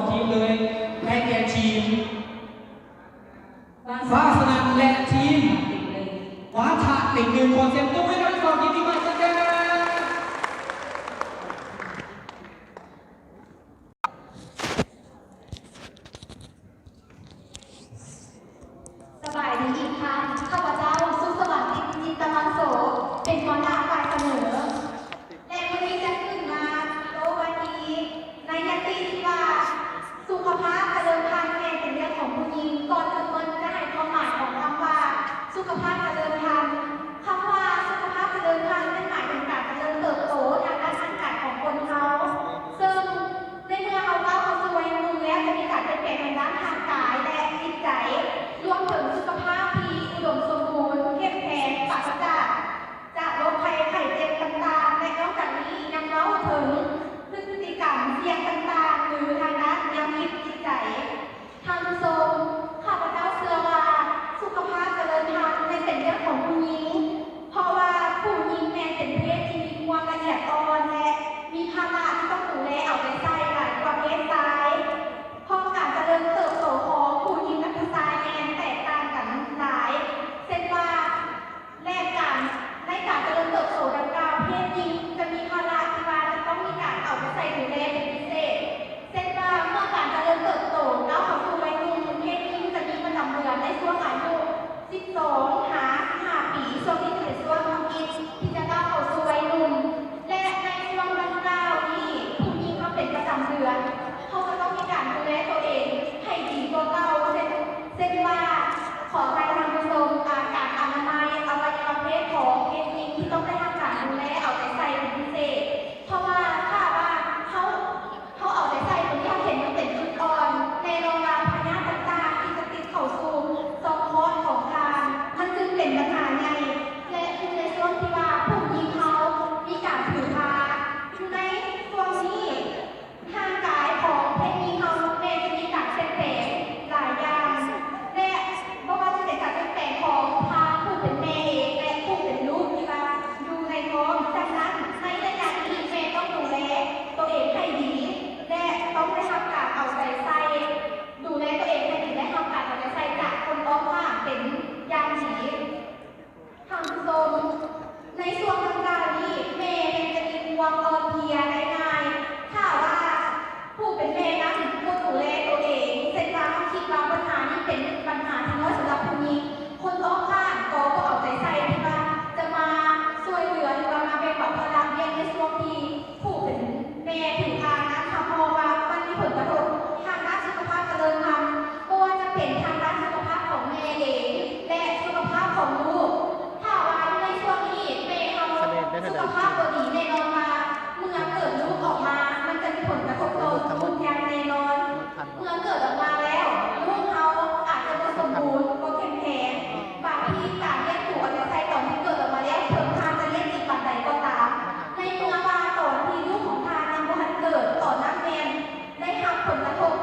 ທີມເລີຍ ໄດ້ແກ່ທີມຟ້າສະໜັ່ນ ແລະ ທີມວາທະເຕັງໜຶ່ງ. ຂໍສຽງຕົບມືໃຫ້ທັງສອງທີມອີກຄັ້ງໜຶ່ງ. ສະບາຍດີອີກຄັ້ງ, ຂ້າພະເຈົ້າ ສຸກສະຫວັນ ຈິດຕະວັນໂສ ເປັນຫົວໜ້າຝ່າຍສະເໜີ ແລະ ມື້ນີ້ຈະຂຶ້ນມາໂຕ້ວາທີໃນຍະຕິທີ່ວ່າ ສຸຂະພາຈະເລີນພັນແມ່ນເປັນເລື່ອງຂອງຜູ້ຍິງ. ກ່ອນອື່ນໝົດຈະໃຫ້ຄວາມໝາຍຂອງຄຳວ່າ ສຸຂະພາຈະເລີນພັນ. ຄຳວ່າສຸຂະພາຈະເລີນພັນແມ່ນໝາຍເຖິງການຈະເລີນເຕີບໂຕທາງດ້ານຮ່າງກາຍຂອງຄົນເຮົາ, ເຊິ່ງໃນເມື່ອເຮົາກ້າວເຂົ້າສູ່ໄວໜຸ່ມແລ້ວ ຈະມີການປ່ຽນແປງທາງດ້ານຮ່າງກາຍ ແລະ ຈິດໃຈ, ລວມເຖິງສຸຂະພາບທີ່ອຸດົມສົມບູນ, ເຂັ້ມແຂງ, ປາສະຈາກ ຈາກໂລກໄຂ້ ໄຂ້ເຈັບຕ່າງໆ ແລະ ນອກຈາກນີ້ຍັງເວົ້າເຖິງພຶດຕິກຳສ່ຽງຕ່າງໆ ຫຼື ທາງດ້ານແນວຄິດຈິດໃຈ. ທ່ານຜູ້ຊົມ, ຂ້າພະເຈົ້າເຊື່ອວ່າສຸຂະພາບຈະເລີນພັນແມ່ນເປັນເລື່ອງຂອງຜູ້ຍິງ, ເພາະວ່າຜູ້ຍິງແມ່ນເປັນເພດທີ່ມີຄວາມລະອຽດອ່ອນ ແລະ ມີພາລະທີ່ຕ້ອງດູແລເອົາໃຈໃສ່ຫຼາຍກວ່າເພດຊາຍ. ເພາະການຈະເລີນເຕີບໂຕຂອງຜູ້ຍິງກັບຜູ້ຊາຍແມ່ນແຕກຕ່າງກັນຫຼາຍ, ເຊັ່ນວ່າ ແລະ ການ ໃນການຈະເລີນເຕີບໂຕດັ່ງກ່າວ, ເພດຍິງຈະມີພາລະທີ່ວ່າຈະຕ້ອງມີການເອົາໃຈໃສ່ດູແລເປັນພິເສດ. ເຊັ່ນວ່າ ເມື່ອການຈະເລີນເຕີບໂຕກ້າວເຂົ້າສູ່ໄວໜຸ່ມ, ເພດຍິງຈະມີປະຈຳເດືອນໃນຊ່ວງອາຍຸສິບສອງຫາສິບຫ້າປີ, ຊ່ວງນີ້ຈະເປັນຊ່ວງທຳອິດທີ່ຈະກ້າວເຂົ້າສູ່ໄວໜຸ່ມ ແລະ ໃນຊ່ວງດັ່ງກ່າວນີ້ ຜູ້ຍິງມາເປັນປະຈຳເດືອນ, ເຮົາຈະຕ້ອງມີການດູແລຕົວເອງໃຫ້ດີກວ່າເກົ່າ, ເຊັ່ນ ເຊັ່ນວ່າ ຂໍໃຫ້ທ່ານຜູ້ຊົມ ອາ ການອະນາໄມອະໄວຍະວະເພດຂອງເພດຍິງທີ່ຕ້ອງໄດ້ຮັບການດູແລເອົາໃຈໃສ່ເປັນພິເສດ, ເພາະວ່າຖ້າວ່າເຮົາ ເຮົາເອົາໃຈໃສ່ຕົວທີ່ເຮົາເຫັນມັນເປັນຈຸດອ່ອນ, ແນ່ນອນວ່າພະຍາດຕ່າງໆທີ່ຈະຕິດເຂົ້າສູ່ຊ່ອງຄອດຂອງທ່ານ ມັນຈຶ່ງເປັນບັນຫາໃຫຍ່ ແລະ ຢູ່ໃນຊ່ວງທີ່ວ່າຜູ້ຍິງເຮົາມີການຖືພາ ໃນຊ່ວງນີ້ ຮ່າງກາຍຂອງເພດຍິງເຮົາແມ່ນຈະມີການປ່ຽນແປງຫຼາຍຢ່າງ ແລະ ບໍ່ວ່າຈະເປັນການປ່ຽນແປງຂອງທາງຜູ້ເປັນແມ່ເອງ ແລະ ຜູ້ເປັນລູກທີ່ວ່າຢູ່ໃນທ້ອງ. ດັ່ງນັ້ນ ໃນໄລຍະນີ້ແມ່ຕ້ອງດູແລຕົວເອງໃຫ້ດີ ແລະ ຕ້ອງໄດ້ຮັບການເອົາໃຈໃສ່, ດູແລຕົວເອງໃຫ້ດີ ໄດ້ຮັບການເອົາໃຈໃສ່ຈາກຄົນຮອບຂ້າງເປັນຢ່າງດີ. ທ່ານຜູ້ຊົມ, ໃນຊ່ວງດັ່ງກ່າວນີ້ ແມ່ແມ່ນຈະມີຄວາມອ່ອນເພຍໄດ້ງ່າຍ ຖ້າວ່າຜູ້ເປັນແມ່ນັ້ນບໍ່ດູແລຕົວເອງ, ເຊັ່ນວ່າເຮົາຄິດວ່າບັນຫານີ້ເປັນບັນຫາທີ່ນ້ອຍສຳລັບຜູ້ຍິງ, ຄົນຮອບຂ້າງກໍບໍ່ເອົາໃຈໃສ່ທີ່ວ່າຈະມາຊ່ວຍເຫຼືອ ຫຼືວ່າມາແບ່ງເບົາພາລະວຽກໃນຊ່ວງທີ່ ຜູ້ເປັນແມ່ຖືພານະ ຮັບຮອງວ່າມັນມີຜົນກະທົບທາງດ້ານສຸຂະພາບຈະເລີນພັນ, ບໍ່ວ່າຈະເປັນທາງດ້ານສຸຂະພາບຂອງແມ່ເອງ ແລະ ສຸຂະພາບຂອງລູກ. ຖ້າວ່າຢູ່ໃນຊ່ວງນີ້ແມ່ເຮົາສຸຂະພາບບໍ່ດີ, ແນ່ນອນວ່າເມື່ອເກີດລູກອອກມາ ມັນຈະມີຜົນກະທົບຕໍ່ລູກຢ່າງແນ່ນອນ. ເມື່ອເກີດອອກມາແລ້ວ ລູກເຮົາອາດຈະບໍ່ສົມບູນ, ບໍ່ເຂັ້ມແຂງ. ບາງທີການລ້ຽງດູເອົາໃຈໃສ່ຕອນທີ່ເກີດອອກມາແລ້ວ ເຖິງທ່ານຈະລ້ຽງດີປານໃດກໍຕາມ, ໃນເມື່ອວ່າຕອນທີ່ລູກຂອງທ່ານຍັງບໍ່ທັນເກີດ, ຕອນນັ້ນແມ່ນໄດ້ຮັບຜົນກະທົບ,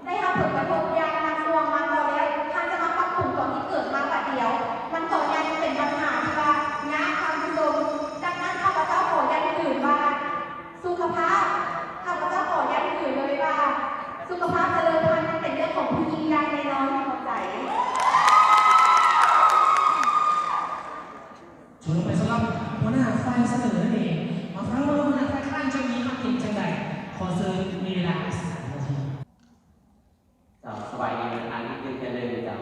ໄດ້ຮັບຜົນກະທົບຢ່າງໜັກໜ່ວງມາກ່ອນແລ້ວ, ທ່ານຈະມາປັບປຸງຕອນທີ່ເກີດມາບາດດຽວ, ມັນກໍຍັງເປັນບັນຫາທີ່ວ່າຍາກ, ທ່ານຜູ້ຊົມ. ດັ່ງນັ້ນ ຂ້າພະເຈົ້າຂໍຢັ້ງຢືນວ່າ ສຸຂະພາບ, ຂ້າພະເຈົ້າຂໍຢັ້ງຢືນເລີຍວ່າ ສຸຂະພາບຈະເລີນພັນເປັນເລື່ອງຂອງຜູ້ຍິງຢ່າງແນ່ນອນ. ຂອບໃຈ. ໂຈະລົງໄປສຳລັບຫົວໜ້າຝ່າຍສະເໜີນັ້ນເອງ. ມາຟັງວ່າຫົວໜ້າຝ່າຍຄ້ານຈະມີຄຳເຫັນຈັ່ງໃດ. ຂໍເຊີນ, ມີເວລາສາມນາທີ. ເຈົ້າ, ສະບາຍດີທ່ານອີກເທື່ອໜຶ່ງເຈົ້າ.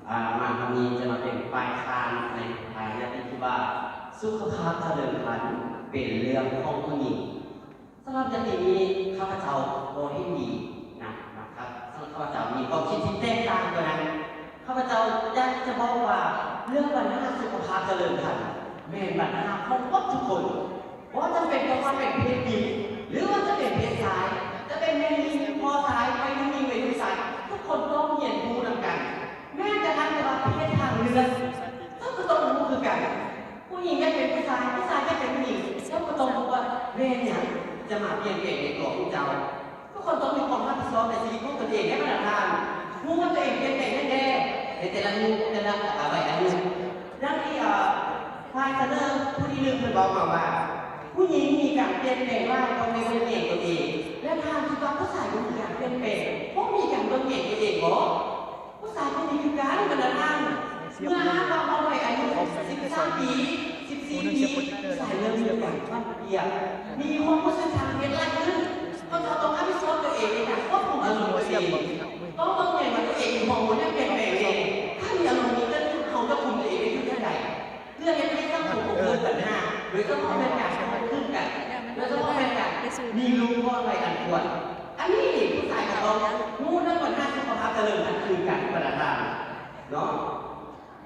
ອາ, ມາຄາວນີ້ຈະມາເປັນຝ່າຍຄ້ານໃນ ອາ, ຍະຕິທີ່ວ່າ ສຸຂະພາບຈະເລີນພັນເປັນເລື່ອງຂອງຜູ້ຍິງ. ສຳລັບຍະຕິນີ້ ຂ້າພະເຈົ້າບໍ່ເຫັນດີນະ, ນະຄັບ. ສຳລັບຂ້າພະເຈົ້າມີຄວາມຄິດທີ່ແຕກຕ່າງກວ່ານັ້ນ. ຂ້າພະເຈົ້າຢາກຈະບອກວ່າ ເລື່ອງບັນຫາສຸຂະພາບຈະເລີນພັນ ແມ່ນບັນຫາຂອງເບິດທຸກຄົນ. ບໍ່ຈຳເປັນຕ້ອງວ່າເປັນເພດຍິງ ຫຼືວ່າຈະເປັນເພດຊາຍ, ຈະເປັນແມ່ຍິງ, ພໍ່ຊາຍ, ໄວໜຸ່ມຍິງ, ໄວໜຸ່ມຊາຍ, ທຸກຄົນຕ້ອງຮຽນຮູ້ນຳກັນ. ແມ່ນກະທັ່ງແຕ່ວ່າເພດທາງເລືອກ ເຈົ້າກໍຕ້ອງຮູ້ຄືກັນ. ຜູ້ຍິງຢາກເປັນຜູ້ຊາຍ, ຜູ້ຊາຍຢາກເປັນຜູ້ຍິງ, ເຈົ້າກໍຕ້ອງຮູ້ວ່າແມ່ນຫຍັງຈະມາປ່ຽນແປງໃນຕົວຂອງເຈົ້າ. ທຸກຄົນຕ້ອງມີຄວາມຮັບຜິດຊອບໃນຊີວິດຂອງຕົນເອງໃຫ້ບັນດາທ່ານ. ຮູ້ວ່າຕົວເອງປ່ຽນແປງຫຍັງແດ່ໃນແຕ່ລະມື້, ແຕ່ລະ ອາ, ໄວອາຍຸ. ດັ່ງທີ່, ອາ, ຝ່າຍສະເໜີຜູ້ທີໜຶ່ງເພິ່ນເວົ້າມາວ່າ ຜູ້ຍິງມີການປ່ຽນແປງຫຼາຍ ຕ້ອງໄດ້ເບິ່ງແຍງຕົນເອງ. ແລະ ທ່ານຄິດວ່າຜູ້ຊາຍບໍ່ມີການປ່ຽນແປ ຍກ ມີຄວາມຮູ້ສຶກທາງເພດຫຼາຍຂຶ້ນ. ເຂົາເຈົ້າຕ້ອງຮັບຜິດຊອບຕົວເອງໃນການຄວບຄຸມອາລົມຕົວເອງ. ຕ້ອງເບິ່ງແຍງວ່າຕົວເອງມີຮອກໂມນຫຍັງປ່ຽນແປງແດ່. ຖ້າມີອາລົມມີເກີດຂຶ້ນ, ເຮົາຈະຄຸມຕົວເອງໄດ້ຄືຈັ່ງໃດ ເພື່ອເຮັດໃຫ້ສັງຄົມບໍ່ເກີດບັນຫາ, ໂດຍສະເພາະແມ່ນການຄວບຄຸມກັນ, ໂດຍສະເພາະແມ່ນການມີລູກກ່ອນໄວອັນຄວນ. ອັນນີ້ນີ້ຜູ້ຊາຍກໍຕ້ອງຮູ້ເລື່ອງບັນຫາສຸຂະພາບຈະເລີນພັນຄືກັນ ບັນດາທ່ານເນາະ.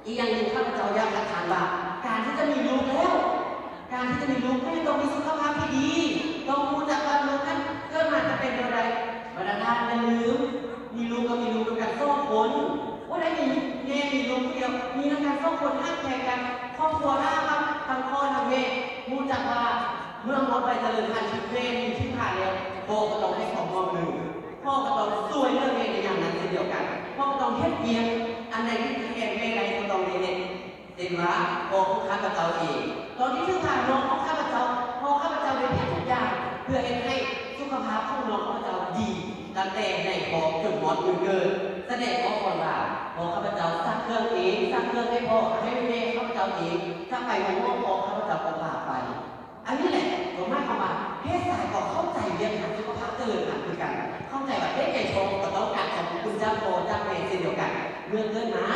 ອີກຢ່າງໜຶ່ງ ຂ້າພະເຈົ້າຢາກຈະຖາມວ່າ ການທີ່ຈະມີລູກແລ້ວ ການທີ່ຈະມີລູກແມ່ນຕ້ອງມີສຸຂະພາບທີ່ດີ, ຕ້ອງຮູ້ຈັກວ່າລູກນັ້ນເກີດມາຈະເປັນແນວໃດ. ບັນດາທ່ານຢ່າລືມ ມີລູກກໍມີລູກນຳກັນສອງຄົນ, ບໍ່ໄດ້ມີແມ່ມີລູກຜູ້ດຽວ, ມີນຳກັນສອງຄົນ ຮັກແພງກັນ. ຄອບຄົວຫ້າ ທັງພໍ່ທັງແມ່ ຮູ້ຈັກວ່າເມື່ອຮອດໄວຈະເລີນພັນ ແມ່ມີທີ່ພາແລ້ວ ພໍ່ກໍຕ້ອງໃຫ້ຄວາມຮ່ວມມື. ພໍ່ກໍຕ້ອງຊ່ວຍເຫຼືອແມ່ໃນຍາມນັ້ນເຊັ່ນດຽວກັນ. ພໍ່ກໍຕ້ອງເຮັດວຽກອັນໃດທີ່ແທນແມ່ໄດ້ກໍຕ້ອງໄດ້ເຮັດ. ເຊັ່ນວ່າ ພໍ່ຂອງຂ້າພະເຈົ້າເອງ ຕອນທີ່ຖືພານ້ອງຂອງຂ້າພະເຈົ້າ, ພໍ່ຂ້າພະເຈົ້າໄດ້ເຮັດທຸກຢ່າງເພື່ອເຮັດໃຫ້ສຸຂະພາບຂອງນ້ອງຂ້າພະເຈົ້າດີ, ຕັ້ງແຕ່ໃນທ້ອງຈົນຮອດມື້ເກີດ. ສະແດງອອກກ່ອນວ່າ ພໍ່ຂ້າພະເຈົ້າຊັກເຄື່ອງເອງ, ຊັກເຄື່ອງໃຫ້ພໍ່, ໃຫ້ແມ່ຂ້າພະເຈົ້າເອງ. ຈະໄປໂຮງໝໍ ພໍ່ຂ້າພະເຈົ້າກໍພາໄປ. ອັນນີ້ແຫຼະກໍໝາຍຄວາມວ່າ ເພດຊາຍກໍເຂົ້າໃຈວຽກງານສຸຂະພາບຈະເລີນພັນຄືກັນ, ເຂົ້າໃຈວ່າເດັກໃນທ້ອງກໍຕ້ອງການຂອບຄຸນຈາກພໍ່ຈາກແມ່ເຊັ່ນດຽວກັນ. ເມື່ອເກີດມາ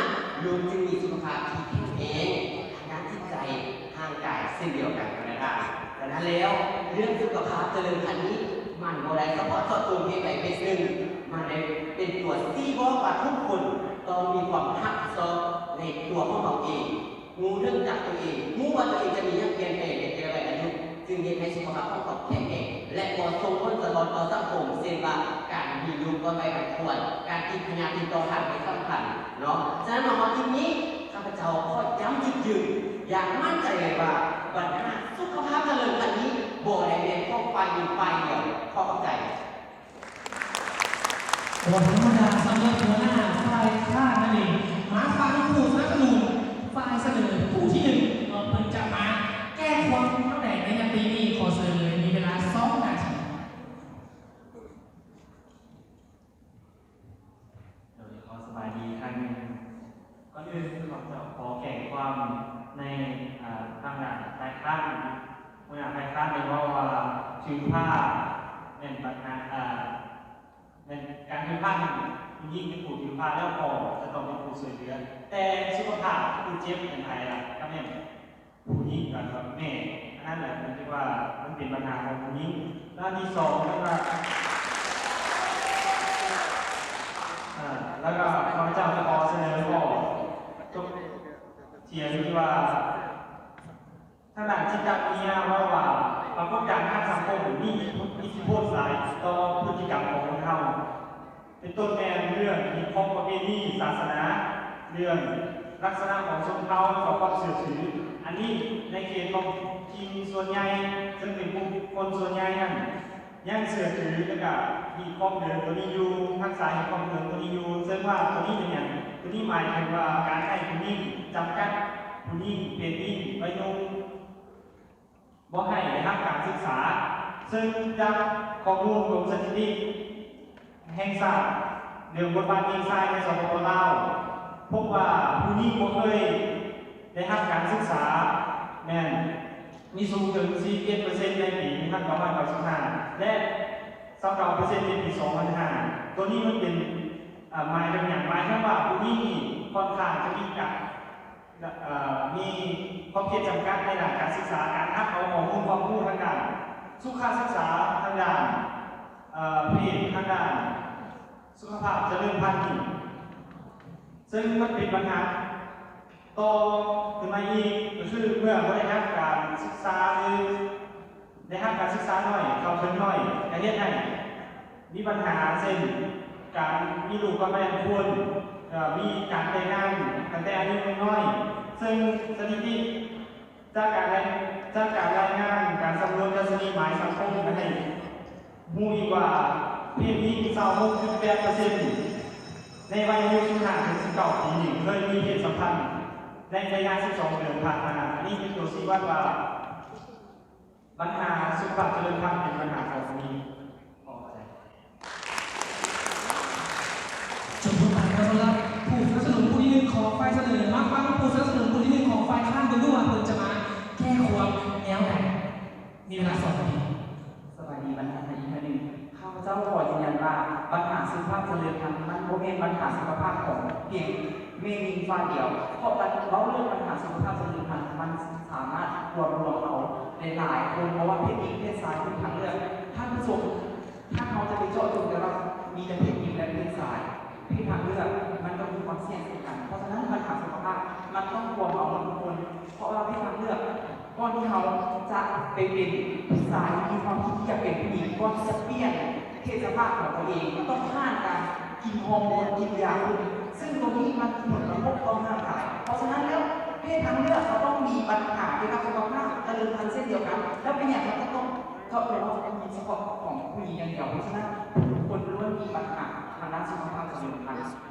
ລູກຈຶ່ງມີສຸຂະພາບທີ່ແຂງແຮງທາງດ້ານຈິດໃຈ, ຮ່າງກາຍເຊັ່ນດຽວກັນນະ. ສະນັ້ນແລ້ວ ເລື່ອງສຸຂະພາບຈະເລີນພັນນີ້ ມັນບໍ່ໄດ້ສະເພາະເຈາະຈົງເພດໃດເພດໜຶ່ງ, ມັນໄດ້ເປັນຕົວຊີ້ບອກວ່າທຸກຄົນຕ້ອງມີຄວາມຮັບຜິດຊອບໃນຕົວຂອງເຮົາເອງ. ຮູ້ເຖິງຈັກຕົວເອງ, ຮູ້ວ່າຕົວເອງຈະມີຫຍັງປ່ຽນແປງໃນແຕ່ລະໄວອາຍຸ, ຈຶ່ງເຮັດໃຫ້ສຸຂະພາບຂອງເຮົາແຂງແຮງ ແລະ ບໍ່ສົ່ງຜົນສະທ້ອນຕໍ່ສັງຄົມ, ເຊັ່ນວ່າ ການມີລູກກ່ອນໄວອັນຄວນ, ການຕິດພະຍາດຕິດຕໍ່ທາງເພດສຳພັນເນາະ. ສະນັ້ນມາຮອດຈຸດນີ້, ຂ້າພະເຈົ້າຂໍຢ້ຳຈຸດຢືນຢ່າງໝັ້ນໃຈເລີຍວ່າ ບັນຫາສຸຂະພາບຈະເລີນພັນນີ້ ບໍ່ໄດ້ແມ່ນຂອງຝ່າຍຍິງຝ່າຍດຽວ. ຂໍຂອບໃຈ. ບໍ່ທຳມະດາສຳລັບຫົວໜ້າຝ່າຍຄ້ານນັ້ນເອງ. ມາຟັງຜູ້ສະໜັບສະໜູນຝ່າຍສະເໜີຜູ້ທີໜຶ່ງ ວ່າເພິ່ນຈະມາແກ້ຄວາມແນວໃດໃນຍາມນີ້. ຂໍເຊີນເລີຍ, ມີເວລາສອງນາທີ. ໂດຍ ຂໍສະບາຍດີອີກຄັ້ງໜຶ່ງ. ກ່ອນອື່ນ ຂ້າພະເຈົ້າຂໍແຈ້ງຄວາມໃນ ອ່າ ທາງດ້ານຝ່າຍຄ້ານ, ຫົວໜ້າຝ່າຍຄ້ານໄດ້ເວົ້າວ່າ ຖືພາແມ່ນບັນຫາ ອ່າ ແມ່ນການຖືພານີ້ ຜູ້ຍິງເປັນຜູ້ຖືພາ ແລ້ວພໍ່ຈະຕ້ອງເປັນຜູ້ຊ່ວຍເຫຼືອ, ແຕ່ສຸຂະພາບຜູ້ເຈັບເປັນໃຜລະ? ກໍແມ່ນ ຜູ້ຍິງກັບແມ່ ອັນນັ້ນແຫຼະ ມັນຖືວ່າມັນເປັນບັນຫາຂອງຜູ້ຍິງ. ແລ້ວອັນທີສອງ ແມ່ນວ່າ ເອີ ແລ້ວກໍຂ້າພະເຈົ້າຈະຂໍສະເໜີຂໍ້ຕົກຖຽງທີ່ວ່າ ທາງດ້ານຈິດຕະວິທະຍາເວົ້າວ່າ ປາກົດການທາງສັງຄົມມີອິດທິພົນຫຼາຍຕໍ່ພຶດຕິກຳຂອງຄົນເຮົາ. ເປັນຕົ້ນແມ່ນເລື່ອງຮີດຄອງປະເພນີສາສະໜາ, ເລື່ອງລັກສະນະຂອງຊົນເຜົ່າ ແລະ ກໍຄວາມເຊື່ອຖື. ອັນນີ້ໃນເຂດຂອງຈີນສ່ວນໃຫຍ່, ເຊິ່ງເປັນກຸ່ມຄົນສ່ວນໃຫຍ່ນັ້ນຍັງເຊື່ອຖື ແລະ ກະຮີດຄອງເດີມຕົວນີ້ຢູ່, ຮັກສາຮີດຄອງເດີມຕົວນີ້ຢູ່. ເຊິ່ງວ່າຕົວນີ້ເປັນຫຍັງ? ຕົວນີ້ໝາຍເຖິງວ່າການໃຫ້ຜູ້ຍິງຈຳກັດ, ຜູ້ຍິງ, ເພດຍິງ, ໄວໜຸ່ມ ບໍ່ໃຫ້ໄດ້ຮັບການສຶກສາ. ເຊິ່ງຈາກຂໍ້ມູນກົມສະຖິຕິແຫ່ງຊາດເລື່ອງບົດບາດຍິງຊາຍໃນ ສປປ ລາວ ພົບວ່າຜູ້ຍິງບໍ່ເຄີຍໄດ້ຮັບການສຶກສາ ແມ່ນມີສູງເຖິງສີ່ສິບເອັດເປີເຊັນໃນປີໜຶ່ງພັນເກົ້າຮ້ອຍເກົ້າສິບຫ້າ ແລະ ຊາວເກົ້າເປີເຊັນໃນປີສອງພັນຫ້າ. ໂຕນີ້ມັນເປັນ ເອີ ໝາຍເຖິງຫຍັງ? ໝາຍເຖິງວ່າຜູ້ຍິງນີ້ຄ່ອນຂ້າງຈະມີການ ເອີ ມີຂອບເຂດຈຳກັດໃນດ້ານການສຶກສາ, ການຮັບເອົາຂໍ້ມູນຄວາມຮູ້ທາງດ້ານສຸຂະສຶກສາ, ທາງດ້ານ ເອີ ເພດ, ທາງດ້ານສຸຂະພາບຈະເລີນພັນນີ້ ເຊິ່ງມັນເປັນບັນຫາຕໍ່ຂຶ້ນມາອີກ, ກໍຄືເມື່ອບໍ່ໄດ້ຮັບການສຶກສາ ຫຼື ໄດ້ຮັບການສຶກສາໜ້ອຍ, ເຂົ້າເຖິງໜ້ອຍ, ກໍເຮັດໃຫ້ມີບັນຫາ ເຊັ່ນ ການມີລູກກ່ອນໄວອັນຄວນ, ເອີ ມີການແຕ່ງງານຕັ້ງແຕ່ອາຍຸຍັງນ້ອຍ. ເຊິ່ງສະຖິຕິຈາກການລາຍ, ຈາກການລາຍງານການສຳຫຼວດດັດຊະນີໝາຍສັງຄົມ ກໍໃຫ້ຮູ້ອີກວ່າ ເພດຍິງຊາວຫົກຈຸດແປດເປີເຊັນໃນໄວອາຍຸສິບຫ້າເຖິງສິບເກົ້າປີນີ້ ເຄີຍມີເພດສຳພັນໃນໄລຍະສິບສອງເດືອນຜ່ານມາ. ອັນນີ້ເປັນຕົວຊີ້ວັດວ່າ ບັນຫາສຸຂະພາບຈະເລີນພັນເປັນບັນຫາຂອງຜູ້ຍິງ. ຂໍຂອບໃຈ. ຈົບບົດບາດແລ້ວສຳລັບຜູ້ສະໜັບສະໜູນຜູ້ທີໜຶ່ງຂອງຝ່າຍສະເໜີ. ມາຟັງຜູ້ສະໜັບສະໜູນຜູ້ທີໜຶ່ງຂອງຝ່າຍຄ້ານເບິ່ງດູວ່າເພິ່ນຈະມາແກ້ຄວາມແນວໃດ. ມີເວລາສອ ຢືນຢັນວ່າບັນຫາສຸຂະພາບຈະເລີນພັນ ມັນບໍ່ແມ່ນບັນຫາສຸຂະພາບຂອງພຽງແມ່ຍິງຝ່າຍດຽວ, ເພາະມັນເວົ້າເລື່ອງບັນຫາສຸຂະພາບຈະເລີນພັນ ມັນສາມາດລວມລວມເອົາຫຼາຍໆຄົນ ເພາະວ່າເພດຍິງເພດຊາຍມີທາງເລືອກ. ທ່ານຜູ້ຊົມ ຖ້າເຮົາຈະໄປເຈາະຈົງແຕ່ວ່າມີແຕ່ເພດຍິງ ແລະ ເພດຊາຍ, ເພດທາງເລືອກມັນກໍມີຄວາມສ່ຽງເຊັ່ນກັນ. ເພາະສະນັ້ນ ບັນຫາສຸຂະພາບມັນຕ້ອງລວມເອົາໝົດທຸກຄົນ, ເພາະວ່າເພດທາງເລືອກ ກ່ອນທີ່ເຮົາຈະໄປເປັນຜູ້ຊາຍ ມີຄວາມຄິດທີ່ຈະເປັນຜູ້ຍິງ, ກ່ອນທີ່ຈະປ່ຽນເພດສະພາບຂອງຕົວເອງ ມັນຕ້ອງຜ່ານການກິນຮໍໂມນ, ກິນຢາຄຸມ, ຊຶ່ງຕົວນີ້ມັນມີຜົນກະທົບຕໍ່ຮ່າງກາຍ. ເພາະສະນັ້ນແລ້ວ ເພດທາງເລືອກກໍຕ້ອງມີບັນຫາກ່ຽວກັບສຸຂະພາບຈະເລີນພັນເຊັ່ນດຽວກັນ. ແລ້ວເປັນຫຍັງເຮົາຈະຕ້ອງ ເພາະວ່າເຮົາຈະມີສະເພາະຂອງຜູ້ຍິງຢ່າງດຽວ. ເພາະສະນັ້ນ ທຸກຄົນລ້ວນມີບັນຫາທາງດ້ານສຸຂະພາບຈະເລີນພັນ.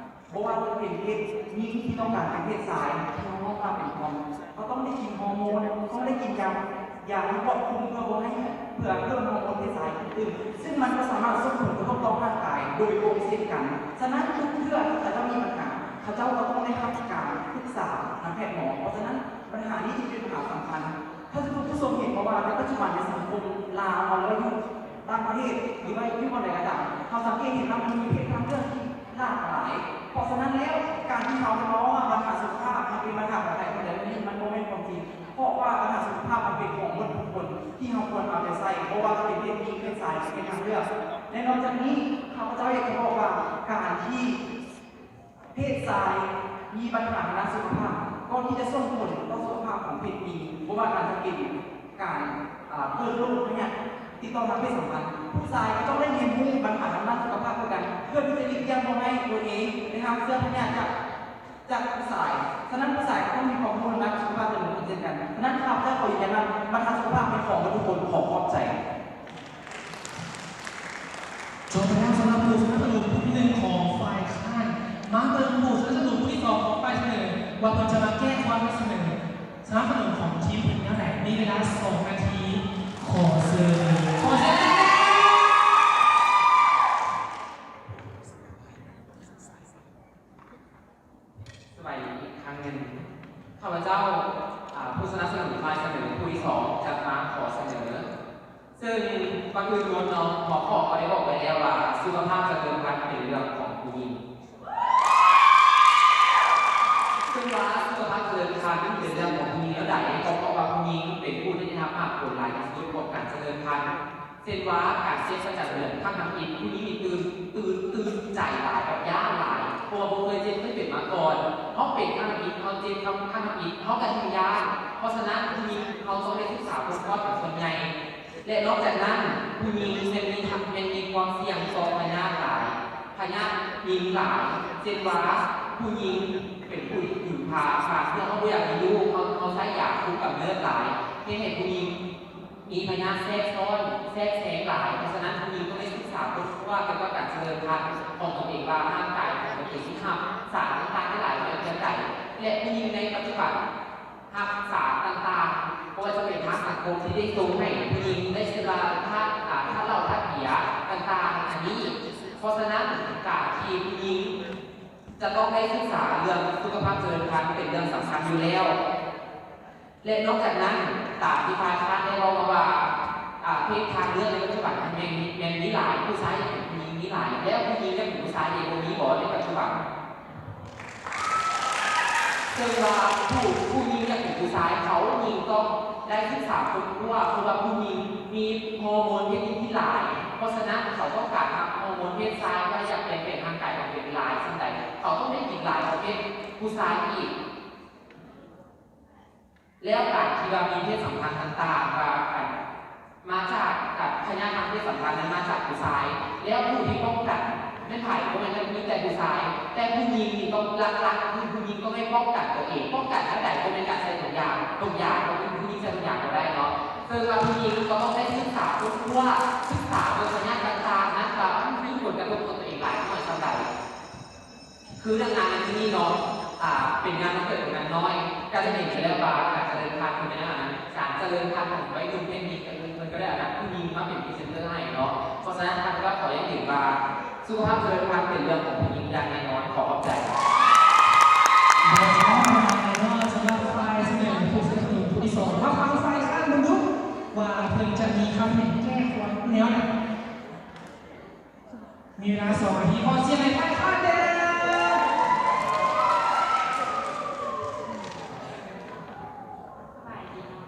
ບໍ່ວ່າຈະເປັນເພດຍິງທີ່ຕ້ອງການເປັນເພດຊາຍ ທີ່ເຮົາເວົ້າວ່າເປັນທອມ ເຂົາຕ້ອງໄດ້ກິນຮໍໂມນ, ຕ້ອງໄດ້ກິນຢາ, ຢາທີ່ຄວບຄຸມເພື່ອບໍ່ໃຫ້, ເພື່ອເພີ່ມຮໍໂມນເພດຊາຍຂຶ້ນຕື່ມ, ຊຶ່ງມັນກໍສາມາດສົ່ງຜົນກະທົບຕໍ່ຮ່າງກາຍໂດຍກົງເຊັ່ນກັນ. ສະນັ້ນ ທຸກເທື່ອທີ່ເຂົາເຈົ້າມີບັນຫາ, ເຂົາເຈົ້າກໍຕ້ອງໄດ້ຮັບການປຶກສານຳແພດໝໍ. ເພາະສະນັ້ນ ບັນຫານີ້ຈຶ່ງເປັນບັນຫາສຳຄັນ. ທ່ານຜູ້ຊົມເຫັນບໍ່ວ່າໃນປັດຈຸບັນໃນສັງຄົມລາວເຮົາ ຫຼືວ່າຢູ່ຕ່າງປະເທດ ຫຼືວ່າຢູ່ບ່ອນໃດກໍຕາມ, ເຮົາສັງເກດເຫັນວ່າມັນມີເພດທາງເລືອກທີ່ຫຼາກຫຼາຍ. ເພາະສະນັ້ນແລ້ວ ການທີ່ເຮົາຈະມາເວົ້າວ່າບັນຫາສຸຂະພາບມັນເປັນບັນຫາຂອງໃຜຄົນໃດຄົນໜຶ່ງ ມັນບໍ່ແມ່ນຄວາມຈິງ, ເພາະວ່າບັນຫາສຸຂະພາບມັນເປັນຂອງໝົດທຸກຄົນ ທີ່ເຮົາຄວນເອົາໃຈໃສ່, ບໍ່ວ່າຈະເປັນເພດຍິງ, ເພດຊາຍ, ເພດທາງເລືອກ. ແລະ ນອກຈາກນີ້ ຂ້າພະເຈົ້າຢາກຈະບອກວ່າ ການທີ່ ເພດຊາຍມີບັນຫາທາງດ້ານສຸຂະພາບ ກໍທີ່ຈະສົ່ງຜົນຕໍ່ສຸຂະພາບຂອງເພດຍິງ, ບໍ່ວ່າອາດຈະເປັນການ, ອາ, ເກີດໂລກພະຍາດຕິດຕໍ່ທາງເພດສຳພັນ. ຜູ້ຊາຍກໍຕ້ອງໄດ້ຮຽນຮູ້ບັນຫາທາງດ້ານສຸຂະພາບຄືກັນ ເພື່ອທີ່ຈະຫຼີກລ່ຽງບໍ່ໃຫ້ຕົວເອງໄດ້ຮັບເຊື້ອພະຍາດຈາກ, ຈາກຜູ້ຊາຍ. ສະນັ້ນ ຜູ້ຊາຍກໍຕ້ອງມີຄວາມຮູ້ທາງດ້ານສຸຂະພາບເຊັ່ນກັນ. ສະນັ້ນ ຂ້າພະເຈົ້າຂໍຢືນຢັນວ່າບັນຫາສຸຂະພາບເປັນຂອງເຮົາທຸກຄົນ. ຂໍຂອບໃຈ. ຈົບໄປແລ້ວສຳລັບຜູ້ສະໜັບສະໜູນຜູ້ທີໜຶ່ງຂອງຝ່າຍຄ້ານ. ມາເບິ່ງຜູ້ສະໜັບສະໜູນຜູ້ທີສອງຂອງຝ່າຍສະເໜີ ວ່າເພິ່ນຈະມາແກ້ຄວາມສະເໜີສະໜັບສະໜູນຂອງທີມເພິ່ນແນວໃດ. ມີເວລາສອງນາທີ. ຂໍເຊີນ, ຂໍເຊີນ. ສະບາຍດີອີກຄັ້ງໜຶ່ງ. ຂ້າພະເຈົ້າ, ອາ, ຜູ້ສະໜັບສະໜູນຝ່າຍສະເໜີຜູ້ທີສອງ ຈະມາຂໍສະເໜີ, ເຊິ່ງກ່ອນອື່ນໝົດເນາະ ຫົວຂໍ້ກໍໄດ້ບອກໄວ້ແລ້ວວ່າ ສຸຂະພາບຈະເລີນພັນເປັນເລື່ອງຂອງຜູ້ຍິງ. ເຊິ່ງວ່າສຸຂະພາບຈະເລີນພັນເປັນເລື່ອງຂອງຜູ້ຍິງແນວໃດ? ກໍເພາະວ່າຜູ້ຍິງເປັນຜູ້ທີ່ໄດ້ຮັບໝາກຜົນຫຼາຍທີ່ສຸດຂອງການຈະເລີນພັນ. ເຊັ່ນວ່າ ການເຈັບປະຈຳເດືອນຄັ້ງທຳອິດ ຜູ້ຍິງນີ້ຕື່ນ, ຕື່ນ, ຕື່ນໃຈຫຼາຍ, ແບບຢ້ານຫຼາຍ ເພາະວ່າບໍ່ເຄີຍເຈັບ, ເຄີຍເປັນມາກ່ອນ. ເຮົາເປັນຄັ້ງທຳອິດ, ເຮົາເຈັບຄັ້ງ, ຄັ້ງທຳອິດ, ເຮົາກໍຍິ່ງຢ້ານ. ເພາະສະນັ້ນ ຜູ້ຍິງເຮົາຕ້ອງໄດ້ສຶກສາຄົ້ນຄວ້າເປັນສ່ວນໃຫຍ່. ແລະ ນອກຈາກນັ້ນ ຜູ້ຍິງຍັງມີ, ຍັງມີຄວາມສ່ຽງຕໍ່ພະຍາດຫຼາຍ, ພະຍາດຍິງຫຼາຍ. ເຊັ່ນວ່າ ຜູ້ຍິງເປັນຜູ້ຖືພາ, ບາງເທື່ອເຮົາບໍ່ຢາກມີລູກ, ເຮົາ, ເຮົາໃຊ້ຢາຄຸມກຳເນີດຫຼາຍ, ເຮັດໃຫ້ຜູ້ຍິງ ມີພະຍາດແຊກຊ້ອນ, ແຊກແຊງຫຼາຍ. ເພາະສະນັ້ນ ຜູ້ຍິງຕ້ອງໄດ້ສຶກສາຄົ້ນຄວ້າກ່ຽວກັບການຈະເລີນພັນຂອງຕົນເອງ ວ່າຮ່າງກາຍຂອງຕົນເອງຊິຮັບສານຕ່າງໆໄດ້ຫຼາຍປຽບເທົ່າໃດ ແລະ ຜູ້ຍິງໃນປັດຈຸບັນຮັບສານຕ່າງໆ ບໍ່ວ່າຈະເປັນທາງສັງຄົມທີ່ໄດ້ສົ່ງໃຫ້ຜູ້ຍິງໄດ້ ເຊັ່ນວ່າທາດ, ອາ, ທາດເຫຼົ້າທາດເບຍຕ່າງໆ ອັນນີ້. ເພາະສະນັ້ນ ການທີ່ຜູ້ຍິງຈະຕ້ອງໄດ້ສຶກສາເລື່ອງສຸຂະພາບຈະເລີນພັນເປັນເລື່ອງສຳຄັນຢູ່ແລ້ວ. ແລະ ນອກຈາກນັ້ນ ຕາມທີ່ຝ່າຍຄ້ານໄດ້ເວົ້າມາວ່າ ອາ, ເພດທາງເລືອກໃນປັດຈຸບັນນັ້ນແມ່ນ, ແມ່ນມີຫຼາຍ, ຜູ້ຊາຍຢາກເປັນຜູ້ຍິງມີຫຼາຍ, ແລ້ວຜູ້ຍິງຢາກເປັນຜູ້ຊາຍເດ ບໍ່ມີບໍ່ໃນປັດຈຸບັນ? ເຊິ່ງວ່າຜູ້, ຜູ້ຍິງຢາກເປັນຜູ້ຊາຍ, ເຂົາຍິງຕ້ອງໄດ້ສຶກສາຄົ້ນຄວ້າ, ເພາະວ່າຜູ້ຍິງມີຮໍໂມນເພດຍິງທີ່ຫຼາຍ, ເພາະສະນັ້ນເຂົາຕ້ອງການຮັບຮໍໂມນເພດຊາຍ ເພື່ອຢາກແປງແປງຮ່າງກາຍອອກເປັນຫຼາຍສ່ຳໃດ, ເຂົາຕ້ອງໄດ້ກິນຫຼາຍປະເພດຜູ້ຊາຍອີກ. ແລ້ວການທີ່ວ່າມີເພດສຳພັນຕ່າງໆ ວ່າ ອັນ ມາຈາກ ອາ ພະຍາດທາງເພດສຳພັນນັ້ນມາຈາກຜູ້ຊາຍ, ແລ້ວຜູ້ທີ່ປ້ອງກັນແມ່ນໃຜ? ບໍ່ແມ່ນມີແຕ່ຜູ້ຊາຍ, ແຕ່ຜູ້ຍິງນີ້ຕ້ອງຫຼັກໆ ຄືຜູ້ຍິງຕ້ອງໄດ້ປ້ອງກັນຕົວເອງ. ປ້ອງກັນແນວໃດ? ບໍ່ແມ່ນການໃສ່ຖົງຢາງ, ຖົງຢາງ ເຮົາເປັນຜູ້ຍິງໃສ່ຖົງຢາງບໍ່ໄດ້ເນາະ. ເຊິ່ງວ່າຜູ້ຍິງກໍຕ້ອງໄດ້ສຶກສາຄົ້ນຄວ້າ, ສຶກສາເບິ່ງພະຍາດຕ່າງໆນັ້ນ ວ່າມັນມີຜົນກະທົບຕໍ່ຕົວເອງຫຼາຍນ້ອຍສ່ຳໃດ. ຄືເລື່ອງງານໃນມື້ນີ້ເນາະ ອາ ເປັນງານວັນເກີດຂອງນາງນ້ອຍ, ກໍໄດ້ເຫັນໄປແລ້ວວ່າການຈະເລີນພັນເປັນແນວນັ້ນ, ການຈະເລີນພັນຂອງໄວໜຸ່ມເພດນີ້ ກໍຄືເພິ່ນກໍໄດ້ເອົານັກຜູ້ຍິງມາເປັນພຣີເຊັນເຕີໃຫ້ເນາະ. ເພາະສະນັ້ນ ຂ້າພະເຈົ້າຂໍຢັ້ງຢືນວ່າ ສຸຂະພາບຈະເລີນພັນເປັນເລື່ອງຂອງຜູ້ຍິງຢ່າງແນ່ນອນ. ຂໍຂອບໃຈ. ສຳລັບຝ່າຍສະເໜີຜູ້ສະໜັບສະໜູນຜູ້ທີສອງ ມາຟັງຝ່າຍຄ້ານເບິ່ງດູວ່າເພິ່ນຈະມີຄຳເຫັນແກ້ຄວາມແນວໃດ. ມີເວລາສອງນາທີ ຂໍສຽງໃຫ້ຝ່າຍຄ້ານແດ່. ສະບາຍດີເນາະ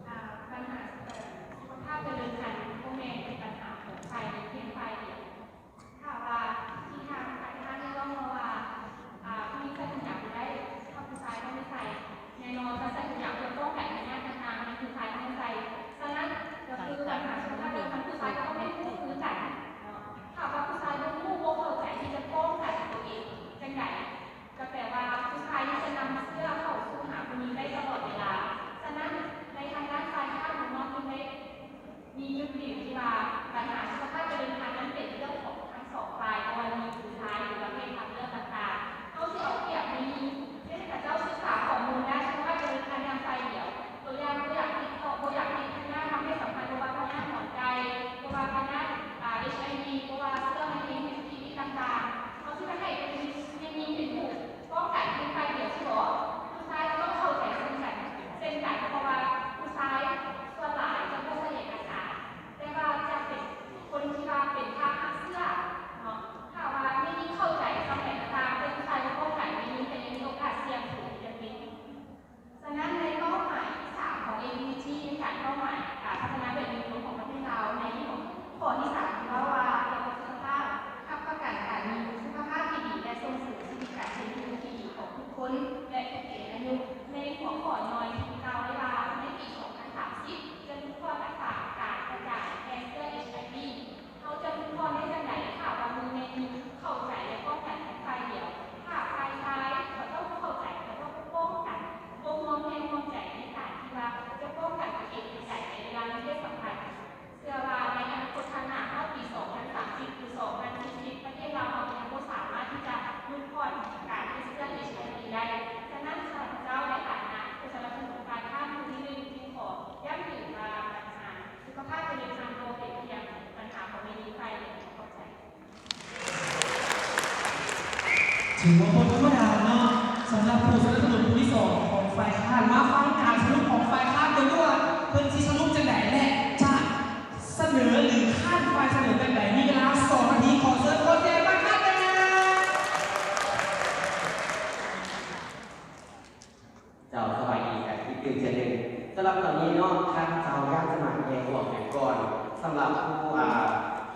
ອ່າ ບັນຫາສຸຂະພາບການເດີນຄັນບໍ່ແມ່ນເປັນບັນຫາຂອງຝ່າຍໃດພຽງຝ່າຍດຽວ. ຖ້າວ່າທີ່ທາງ ທາງທ່ານໄດ້ເວົ້າມາວ່າ ອ່າ ຜູ້ຍິງໃສ່ຖົງຢາງບໍ່ໄດ້ ຖ້າຜູ້ຊາຍຕ້ອງໄດ້ໃສ່ ແນ່ນອນ ການໃສ່ຖົງຢາງເພື່ອປ້ອງກັນພະຍາດຕ່າງໆ ນັ້ນຄືຊາຍຕ້ອງໄດ້ໃສ່. ສະນັ້ນ ກໍຄືບັນຫາສຸຂະພາບເດີນຄັນ ຜູ້ຊາຍກໍຕ້ອງໄດ້ຮູ້ຄືກັນເນາະ. ຖ້າວ່າຜູ້ຊາຍບໍ່ຮູ້ ບໍ່ເຂົ້າໃຈທີ່ຈະປ້ອງກັນຕົວເອງຈັ່ງໃດ ກໍແປວ່າຜູ້ຊາຍນີ້ຈະນຳເຊື້ອເຂົ້າສູ່ຫາຜູ້ຍິງໄດ້ຕະຫຼອດເວລາ. ສະນັ້ນ ໃນທາງດ້ານຝ່າຍຄ້ານເນາະ ຈຶ່ງໄດ້ ມີຈຸດຢືນທີ່ວ່າບັນຫາສຸຂະພາບການເດີນທາງນັ້ນເປັນເລື່ອງຂອງທັງສອງຝ່າຍ ບໍ່ວ່າຍິງຫຼືຊາຍ ຫຼືວ່າເພດທາງເລືອກຕ່າງໆ. ເຮົາຊິເອົາປຽບໃນຍິງ ເຮັດໃຫ້ເຂົາເຈົ້າສຶກສາຂໍ້ມູນດ້ານສຸຂະພາບການເດີນທາງຢ່າງຝ່າຍດຽວ. ຕົວຢ່າງ ບໍ່ຢາກຕິດຕໍ່ ບໍ່ຢາກຕິດພະຍາດທາງເພດສຳພັນ ບໍ່ວ່າພະຍາດຫງອນໄກ່ ບໍ່ວ່າພະຍາດ ອ່າ ເອັດໄອວີ ບໍ່ວ່າເຊື້ອມະເຮັງ ເອັດຊີວີ ຕ່າງໆ. ເຮົາຊິໄປໃຫ້ແມ່ຍິງເປັນຜູ້ ປ້ອງກັນພຽງຝ່າຍດຽວຊິບໍ? ຜູ້ຊາຍກໍຕ້ອງເຂົ້າໃຈເຊັ່ນກັນ ເຊັ່ນກັນ ເພາະວ່າຜູ້ຊາຍສ່ວນຫຼາຍຈະບໍ່ໃສ່ເອກະສານ ແຕ່ວ່າຈະເປັນຄົນທີ່ວ່າເປັນພາຫະເຊື້ອເນາະ. ຖ້າວ່າແມ່ຍິງເຂົ້າໃຈສ່ຳໃດກໍຕາມ ແຕ່ຜູ້ຊາຍບໍ່ປ້ອງກັນ ແມ່ຍິງກໍຍັງມີໂອກາດສ່ຽງສູງທີ່ຈະເປັນ. ສະນັ້ນ ໃນເປົ້າໝາຍທີສາມຂອງ ເອັມດີຈີ ໃນການເປົ້າໝາຍການພັດທະນາແບບມີຄຸນນະພາບຂອງປະເທດລາວ ໃນຂໍ້ທີສາມ ທີ່ເວົ້າວ່າກ່ຽວກັບສຸຂະພາບ ຮັບປະກັນການມີສຸຂະພາບທີ່ດີ ແລະ ສົ່ງເສີມຊີວິດການເປັນຢູ່ທີ່ດີຂອງທຸກຄົນ ແລະ ທຸກເກນອາຍຸ. ໃນຫົວຂໍ້ຍ່ອຍທີ່ກ່າວໄວ້ວ່າ ໃນປີສອງພັນສາມສິບ ຈະຫຼຸດຜ່ອນອັດຕາການກະຈາຍແຜ່ເຊື້ອເອັດໄອວີ. ເຮົາຈະຫຼຸດຜ່ອນໄດ້ຈັ່ງໃດ ຖ້າວ່າມີແມ່ຍິງເຂົ້າໃຈ ແລະ ປ້ອງກັນພຽງຝ່າຍດຽວ? ຖ້າຝ່າຍຊາຍກໍຕ້ອງເຂົ້າໃຈ ແລະ ຕ້ອງປ້ອງກັນ ບໍ່ຮ່ວມແຮງຮ່ວມໃຈໃນການທີ່ວ່າຈະປ້ອງກັນຕົວເອງເປັນໃດ ໃນເວລາມີເພດສຳພັນ. ເຊື່ອວ່າໃນອະນາຄົດຂ້າງໜ້າ ຮອດປີສອງພັນສາມສິບ ຫຼື ສອງພັນສີ່ສິບ ປະເທດລາວເຮົາຍັງບໍ່ສາມາດທີ່ຈະຫຼຸດຜ່ອນການຕິດເຊື້ອເອັດໄອວີໄດ້. ສະນັ້ນ ຂ້າພະເຈົ້າໃນຖານະຜູ້ສະໜັບສະໜູນຝ່າຍຄ້ານຜູ້ທີໜຶ່ງ ຈຶ່ງຂໍຢ້ຳເຖິງວ່າບັນຫາສຸຂະພາບການເດີນທາງບໍ່ເປັນພຽງບັນຫາຂອງແມ່ຍິງຝ່າຍດຽວ. ຂອບໃຈ. ຖືວ່າບໍ່ທຳມະດາເນາະ ສຳລັບຜູ້ສະໜັບສະໜູນຜູ້ທີສອງຂອງຝ່າຍຄ້ານ. ມາຟັງການສະຫຼຸບຂອງຝ່າຍຄ້ານກັນດູວ່າ ເພິ່ນຊິສະຫຼຸບຈັ່ງໃດ ແລະ ຈະສະເໜີ ຫຼື ຄ້ານຝ່າຍສະເໜີແບບໃດ. ມີເວລາສອງນາທີ ຂໍເຊີນ ຂໍສຽງໃຫ້ຝ່າຍຄ້ານແດ່. ເຈົ້າ ສະບາຍດີກັນອີກຕື່ມເທື່ອໜຶ່ງ. ສຳລັບຕອນນີ້ເນາະ ຂ້າພະເຈົ້າຢາກຈະມາແກ້ຕົວກັນກ່ອນ. ສຳລັບຜູ້ ອ່າ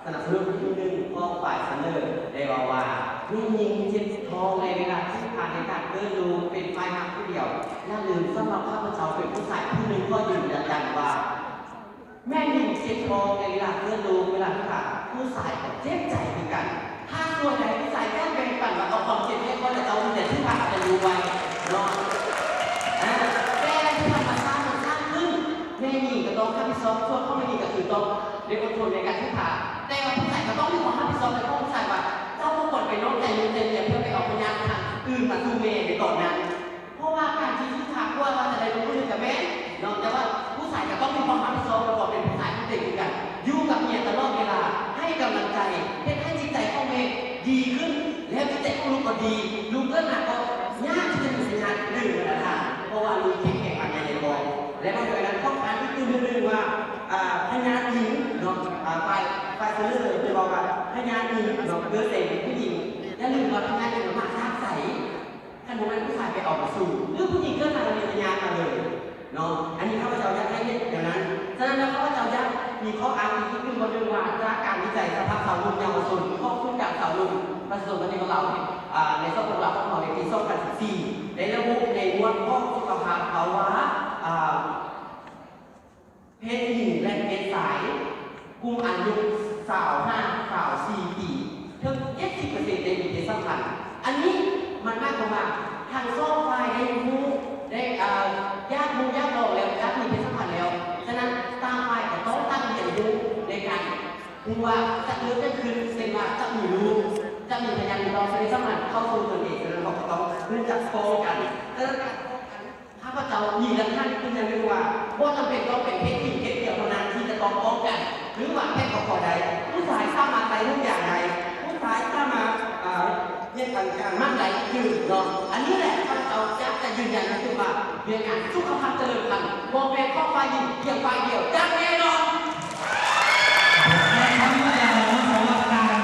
ສະໜັບສະໜູນທີໜຶ່ງຂອງຝ່າຍສະເໜີໄດ້ເວົ້າວ່າ ແມ່ຍິງເຈັບທ້ອງໃນເວລາທີ່ຜ່ານໃນການເກີດລູກເປັນຝ່າຍຮັບຜູ້ດຽວ. ຢ່າລືມ ສຳລັບຂ້າພະເຈົ້າເປັນຜູ້ຊາຍຜູ້ໜຶ່ງ ຂໍຢືນຢັນວ່າ ແມ່ຍິງເຈັບທ້ອງໃນເວລາເກີດລູກ ເວລາທີ່ວ່າຜູ້ຊາຍກໍເຈັບໃຈຄືກັນ. ຫາກສ່ວນໃດຜູ້ຊາຍຢາກແບ່ງປັນວ່າເອົາຄວາມເຈັບໃຫ້ຂ້ອຍ ແລະ ເຈົ້າມີແຕ່ຖືພາກແຕ່ຢູ່ໄວເນາະ. ອາ ແຕ່ທຳມະຊາດມັນສ້າງຂຶ້ນ ແມ່ຍິງກໍຕ້ອງຮັບຜິດຊອບ ສ່ວນຂອງແມ່ຍິງກໍຄືຕ້ອງໄດ້ອົດທົນໃນການຖືພາກ. ແຕ່ວ່າຜູ້ຊາຍກໍຕ້ອງມີຄວາມຮັບຜິດຊອບໃນຂອງຜູ້ຊາຍວ່າ ເຈົ້າບໍ່ຄວນໄປນອກໃຈລູກໃຈເມຍເພື່ອໄປເອົາພະຍາດທາງອື່ນມາສູ່ແມ່ໃນຕອນນັ້ນ. ເພາະວ່າການທີ່ຖືພາກ ບໍ່ວ່າຈະໄດ້ລູກຜູ້ໜຶ່ງກໍແມ່ນເນາະ ແຕ່ວ່າຜູ້ຊາຍກໍຕ້ອງມີຄວາມຮັບຜິດຊອບ ແລະ ຄວາມເປັນຜູ້ຊາຍທີ່ເຕັມທີ່ກັນ ຢູ່ກັບເມຍຕະຫຼອດເວລາ ໃຫ້ກຳລັງໃຈ ເຮັດໃຫ້ຈິດໃຈຂອງແມ່ດີຂຶ້ນ ແລ້ວຈິດໃຈຂອງລູກກໍດີ ລູກເກີດມາກໍຍາກທີ່ຈະມີພະຍາດ ຫຼື ເປັນອັນຕະລາຍ ເພາະວ່າລູກແຂງແຮງປານໃຫຍ່ໃນທ້ອງ. ແລະ ນອກຈາກນັ້ນ ຂໍຖາມອີກຕື່ມເທື່ອໜຶ່ງວ່າ ອ່າ ພະຍາດຍິງເນາະ ອ່າ ຝ່າຍ ຝ່າຍສະເໜີເພິ່ນເວົ້າວ່າ ພະຍາດຍິງເນາະ ເກີດໃນຜູ້ຍິງ ຢ່າລືມວ່າພະຍາດຍິງມັນມາຈາກໃສ? ຄັນບໍ່ແມ່ນຜູ້ຊາຍໄປເອົາມາສູ່ ຫຼື ຜູ້ຍິງເກີດມາແລ້ວມີພະຍາດມາເລີຍເນາະ. ອັນນີ້ຂ້າພະເຈົ້າຢາກໃຫ້ເຫັນແນວນັ້ນ. ສະນັ້ນແລ້ວ ຂ້າພະເຈົ້າຢາກມີຂໍ້ອ້າງອີກໜຶ່ງບ່ອນໜຶ່ງວ່າ ຈາກການວິໄຈສະພາຊາວໜຸ່ມເຍົາວະຊົນຂອງສູນກາງຊາວໜຸ່ມປະຊາຊົນປະຕິວັດລາວ ອາ ໃນສປປ ລາວຂອງເຮົາໃນປີສອງພັນສິບສີ່ ໄດ້ລະບຸໃນໝວດຂອງສຸຂະພາບເຮົາວ່າ ອາ ເພດຍິງ ແລະ ເພດຊາຍ ກຸ່ມອາຍຸຊາວຫາຊາວສີ່ປີ ເຖິງເຈັດສິບເປີເຊັນໄດ້ມີເພດສຳພັນ. ອັນນີ້ມັນໝາຍຄວາມວ່າທັງສອງຝ່າຍໄດ້ຮູ້ ໄດ້ ເອີ ຢາກຮູ້ຢາກລອງແລ້ວ ຢາກມີເພດສຳພັນແລ້ວ. ສະນັ້ນຕ່າງຝ່າຍກໍຕ້ອງຕັ້ງຮຽນຮູ້ໃນການຮູ້ວ່າຈະເກີດຫຍັງຂຶ້ນ ເຊັ່ນວ່າຈະມີລູກ ຈະມີພະຍາດ ຫຼື ຕ້ອງເພດສຳພັນເຂົ້າສູ່ຕົນເອງ. ສະນັ້ນເຮົາກໍຕ້ອງຮູ້ຈັກປ້ອງກັນ. ສະນັ້ນການປ້ອງກັນ ຂ້າພະເຈົ້າມີຫຼັກຖານຂຶ້ນຢ່າງໜຶ່ງວ່າ ບໍ່ຈຳເປັນຕ້ອງເປັນເພດຍິງເພດດຽວເທົ່ານັ້ນທີ່ຈະຕ້ອງປ້ອງກັນ ຫຼື ວ່າແພດກໍຂໍໄດ້. ຜູ້ຊາຍສາມາດໃສ່ໜັງຢາງໄດ້ ຜູ້ຊາຍສາມາດ ເອີ ເຮັດການໝັກໄດ້ຕື່ມເນາະ. ອັນນີ້ແຫຼະ ຂ້າພະເຈົ້າຢາກຈະຢືນຢັນຄືວ່າ ວຽກງານສຸຂະພາບຈະເລີນພັນ ບໍ່ແມ່ນຂອງຝ່າຍຍິງພຽງຝ່າຍດຽວຢ່າງແນ່ນອນ. ບໍ່ທຳມະດາເນາະ ສຳລັບການ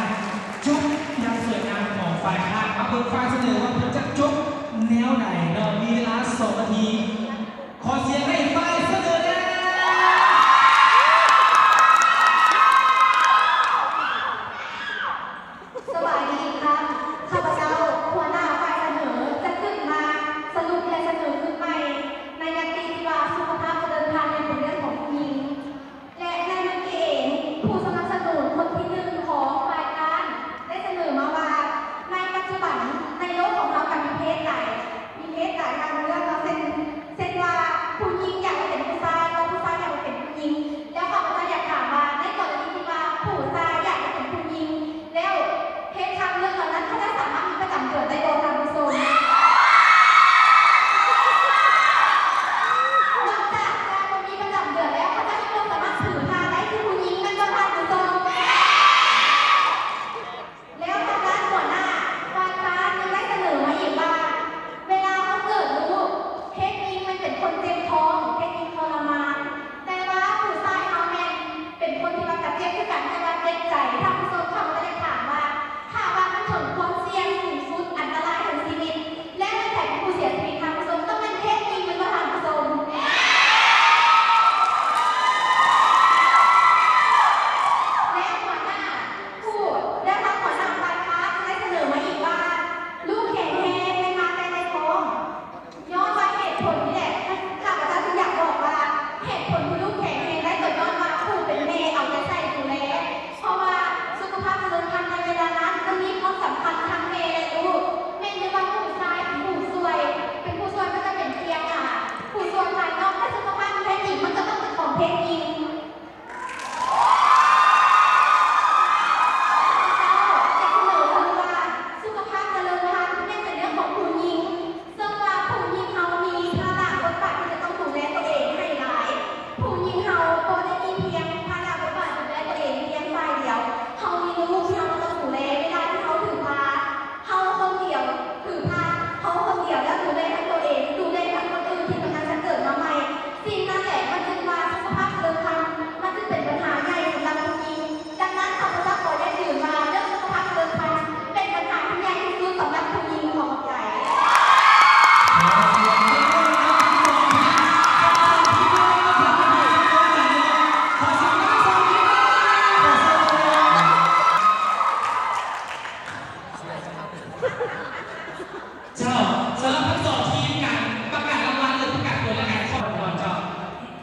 ເຈົ້າ ສຳລັບທັງສອງທີມ ການປະກາດລາງວັນ ຫຼື ປະກາດຜົນລາຍການຂອງເຈົ້າ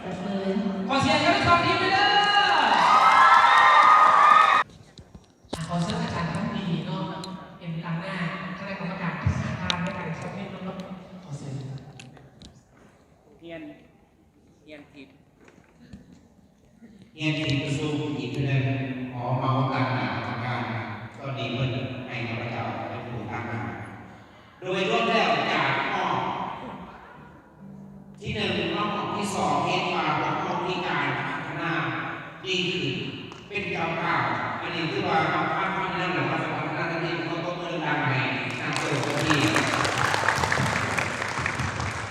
ຈັບມື ຂໍສຽງໃຫ້ທັງສອງທີມເດີ. ຂໍເຊີນອາຈານຄຳດີເນາະ ເປັນຕາງໜ້າຄະນະກຳມະການທີ່ສາທານໃນການສອບເຮັດເນາະ ຂໍສຽງ. ຮຽນ ຮຽນຜິດ ຮຽນຜິດປະຊຸມອີກເທື່ອໜຶ່ງ ຂໍເມົາຕາມໜ້າກຳມະການ ຕອນນີ້ເພິ່ນໃຫ້ຂ້າພະເຈົ້າເປັນຜູ້ຕາມໜ້າ. ໂດຍລວມແລ້ວຈາກຮອບທີໜຶ່ງມາຮອບທີສອງ ເຫັນວ່າພວກເຮົາມີການພັດທະນາດີຂຶ້ນເປັນກ້າວໆ. ອັນນີ້ຖືວ່າເຮົາຜ່ານມາແລ້ວ ແລະ ວ່າຈະພັດທະນາທາງນີ້ ຂໍຕົບມືດັງໆໃຫ້ນາໂຕເຈົ້າທີ່.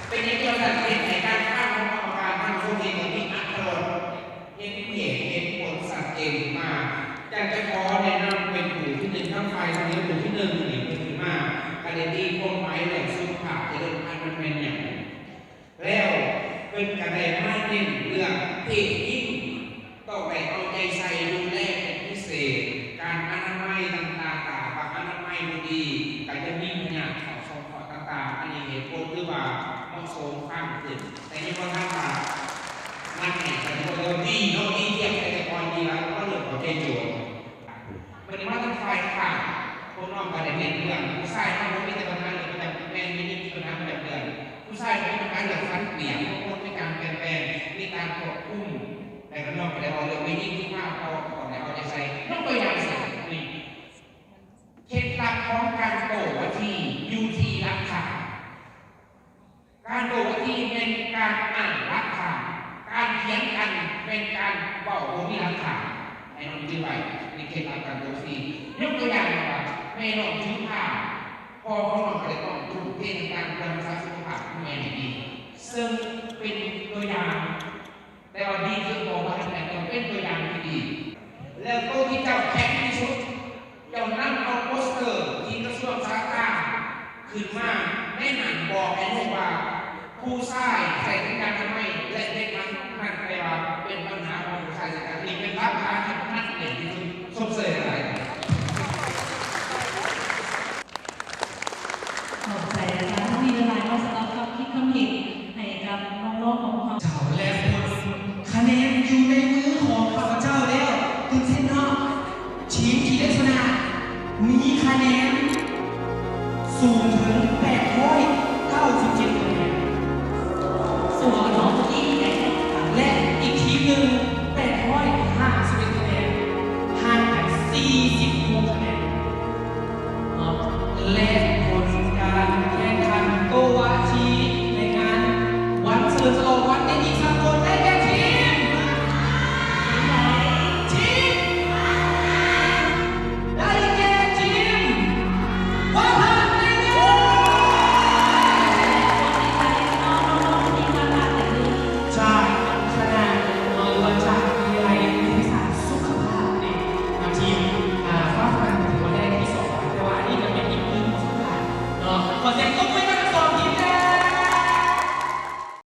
ເປັນຫຍັງຈັ່ງຊັ້ນ ເຮັດໃຫ້ການຜ່ານຂອງກຳມະການທັງຊຸດນີ້ກໍມີອັດຕະລົດ ເຫັນເຫດເຫັນຜົນຊັດເຈນຂຶ້ນມາ. ຢາກຈະຂໍແນະນຳເປັນຜູ້ທີໜຶ່ງ ທາງຝ່າຍສະເໜີຜູ້ທີໜຶ່ງນີ້ເພິ່ນຂຶ້ນມາ ກະໄດ້ຕີຄວາມໝາຍເລື່ອງສຸຂະພາບຈະເລີນພັນມັນແມ່ນຫຍັງ ແລ້ວເພິ່ນກະໄດ້ມາເນັ້ນເລື່ອງເພດຍິງ ຕ້ອງໄດ້ເອົາໃຈໃສ່ດູແລເປັນພິເສດ ການອະນາໄມຕ່າງໆ ຖ້າຫາກວ່າອະນາໄມບໍ່ດີ ກະຈະມີພະຍາດເຂົ້າຊ່ອງ ຕ່າງໆ ອັນນີ້ເຫດຜົນຖືວ່າເໝາະສົມຟັງຂຶ້ນ ແຕ່ຍັງບໍ່ທັນວ່າໜັກແໜ້ນ ກໍຖືວ່າດີເນາະ ດີທຽບໃສ່ແຕ່ກ່ອນດີແລ້ວ ກໍເລີ່ມເຂົ້າໃຈໂຈດ. ບັດນີ້ມາທາງຝ່າຍຂ້າງ ພວກນ້ອງກໍໄດ້ເນັ້ນເລື່ອງ ຜູ້ຊາຍເຮົາບໍ່ມີແຕ່ບັນຫາເລື່ອງປະຈຳ ແມ່ນແມ່ຍິງມີບັນຫາປະຈຳເດືອນ ຜູ້ຊາຍກໍມີບັນຫາເລື່ອງສັນປ່ຽນ ຮອກໂມນມີການປ່ຽນແປງ ມີການຄວບຄຸມ ແລ້ວກໍນ້ອງກໍໄດ້ເວົ້າເລື່ອງແມ່ຍິງທີ່ມາ ເພາະວ່າກໍຕ້ອງໄດ້ເອົາໃຈໃສ່ ຍົກຕົວຢ່າງເຊັ່ນນີ້ ເຄັດລັບຂອງການໂຕ້ວາທີຢູ່ທີ່ຫຼັກຖານ. ການໂຕ້ວາທີແມ່ນການອ້າງຫຼັກຖານ, ການຖຽງກັນແມ່ນການເວົ້າບໍ່ມີຫຼັກຖານ. ໃຫ້ນ້ອງຈື່ໄວ້ ນີ້ເຄັດລັບການໂຕ້ວາທີ. ຍົກຕົວຢ່າງວ່າ ແມ່ນ້ອງຖືພາ ພໍ່ຂອງນ້ອງກໍໄດ້ຕ້ອງທຸ່ມເທໃນການເພື່ອຮັກສາສຸຂະພາບຂອງແມ່ໃຫ້ດີ, ເຊິ່ງເປັນຕົວຢ່າງ ແຕ່ວ່າດີຄືພໍ່ບໍ່ທັນແມ່ນຕ້ອງເປັນຕົວຢ່າງທີ່ດີ. ແລ້ວໂຕທີ່ເຈົ້າແຂງທີ່ສຸດ ເຈົ້ານຳເອົາໂປສເຕີທີ່ກະຊວງສາທານຂຶ້ນມາ ໃນນັ້ນບອກໃຫ້ຮູ້ວ່າ ຜູ້ຊາຍໃສ່ຖົງຢາງອະນາໄມ ແລະ ເດັກມັນ ນັ້ນແປວ່າເປັນບັນຫາຂອງຜູ້ຊາຍ. ອັນນີ້ເປັນຫຼັກຖານທີ່ໜັກແໜ້ນທີ່ສຸດ. ຊົມເຊີຍຫຼາຍ. ຂອບໃຈອາຈານທຳອິດຫຼາຍໆເນາະ ສຳລັບຄຳຄິດຄຳເຫັນໃຫ້ກັບນ້ອງໆຂອງເຮົາ. ເຈົ້າ ແລະ ຜົນຄະແນນຢູ່ໃນມືຂອງຂ້າພະເຈົ້າແລ້ວ. ຕື່ນເຕັ້ນເນາະ. ທີມທີ່ໄດ້ຊະນະມີຄະແນນສູງເຖິງແປດຮ້ອຍເກົ້າສິບເຈັດຄະແນນ. ສວນເນາະ ອີກແລ້ວ. ແລະ ອີກທີມໜຶ່ງ ແປດຮ້ອຍຫ້າສິບເອັດຄະແນນ, ຫ່າງກັນສີ່ສິບຫົກຄະແນນ. ແລະ ຜົນການແຂ່ງຂັນໂຕ້ວາທີໃນງານວັນສະເຫຼີມສະຫຼອງວັນເດັກຍິງສາກົນ